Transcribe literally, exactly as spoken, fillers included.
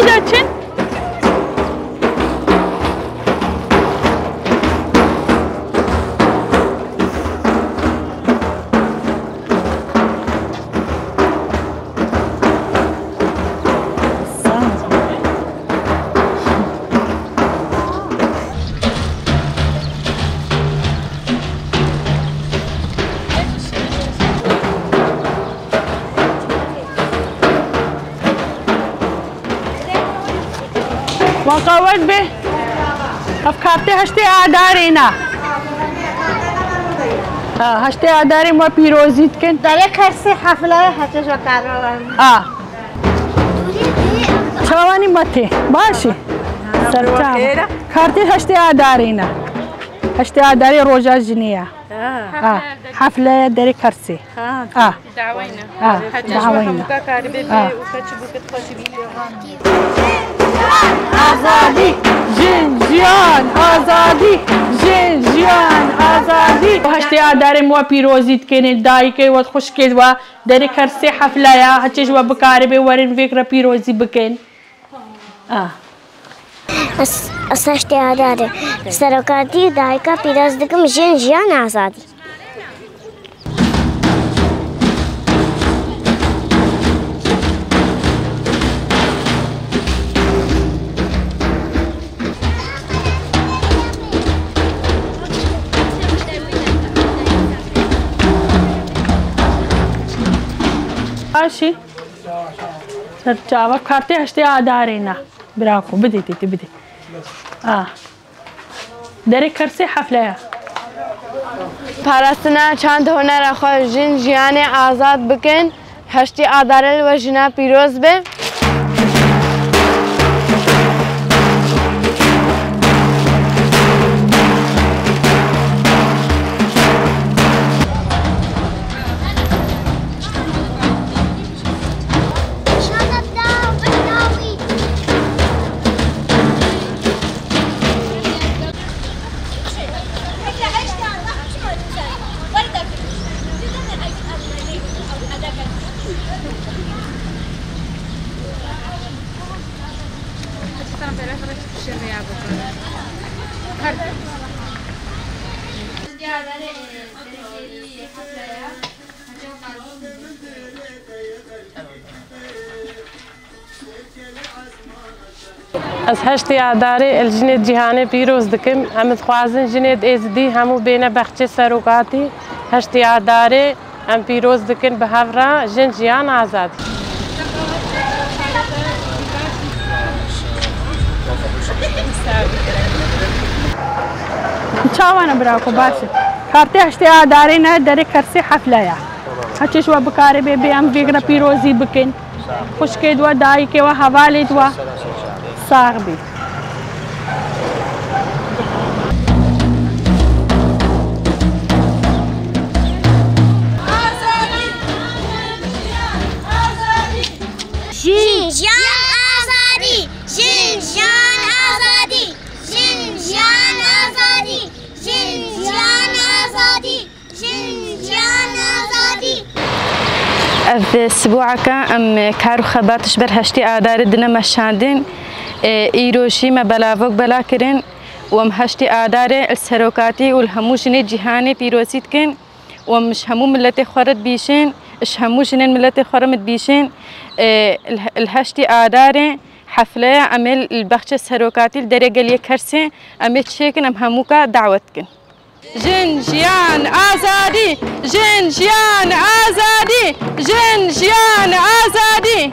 Dê çin. Waqawet be. Ev kartê heştê Adarê ne. Ha, heştê Adarê me pîrozî dikin. Derê Kersê heflaya hete ji karawan. Ha. Çawanî me tê. Baş e. Serçava. Kartê heştê Adarê ne. Heştê Adarê roja jinê ye. Ha. Ha. Heflaya derê Kersê. Ha. Ha. Dawayne. Ha, Heta dawayne. Hemûka karibê bê Ha. û xwe çi bû kit xwe çi bî. Azadî, jin, jiyan, azadî, jin, jiyan, azadî. Heştê Adarê me pîrozî dikin, dayikê we, xwişkê we, derê Kersê hefleya, heçê ji we bikaribê werin vêk re pîrozî bikin. Ah. Ez, ez heştê Adarê serokatî dayika pîroz dikim, jin, jiyan, azadî. Baş e. Serçava kartê heştê Adarê ne. Bira xwe bidê tê, tê bidê. Ah. Derê Kersê hefleya. Parastina çand hunera xwe, jin jiyanê azad bikin. Heştê Adarê li we jina pîroz be. Ez heştê Adarê li jinê cîhanê pîroz dikim. Em dixwazin jinê di Êzidî hemû bêne bexçê serokatî. Heştê Adarê em pîroz dikin bi hev re, jin, jiyan, azadî. Çawa ne bira xwe, baş e. Kartê heştê Adarê ne, derê Kersê hefleya. Heçê ji we bikaribê bê, em vêk re pîrozî bikin. Xwişkê di we, dayikê we, hevalê di we. Sax bî. Jin, jiyan, azadî! Jin, jiyan, azadî! Jin, jiyan, azadî! Jin, jiyan, azadî! Jin, jiyan, azadî! Ev siboyeke em kar û xebat ji ber heştê Adarê dine meşandin. E, îro jî me belavok bela kirin û em heştê Adarê li serokatî û li hemû jinê cîhanê pîrozî dikin û em ji hemû miletê xwe re dibîjin, ji hemû jinên miletê xwe re min dibîjin, e, li, li heştê Adarê hefleya em ê li bexçê serokatî li derê geliyê Kersê em ê çêkin, em hemûka dawet dikin. Jin, jiyan, azadî! Jin, jiyan, azadî! Jin, jiyan, azadî!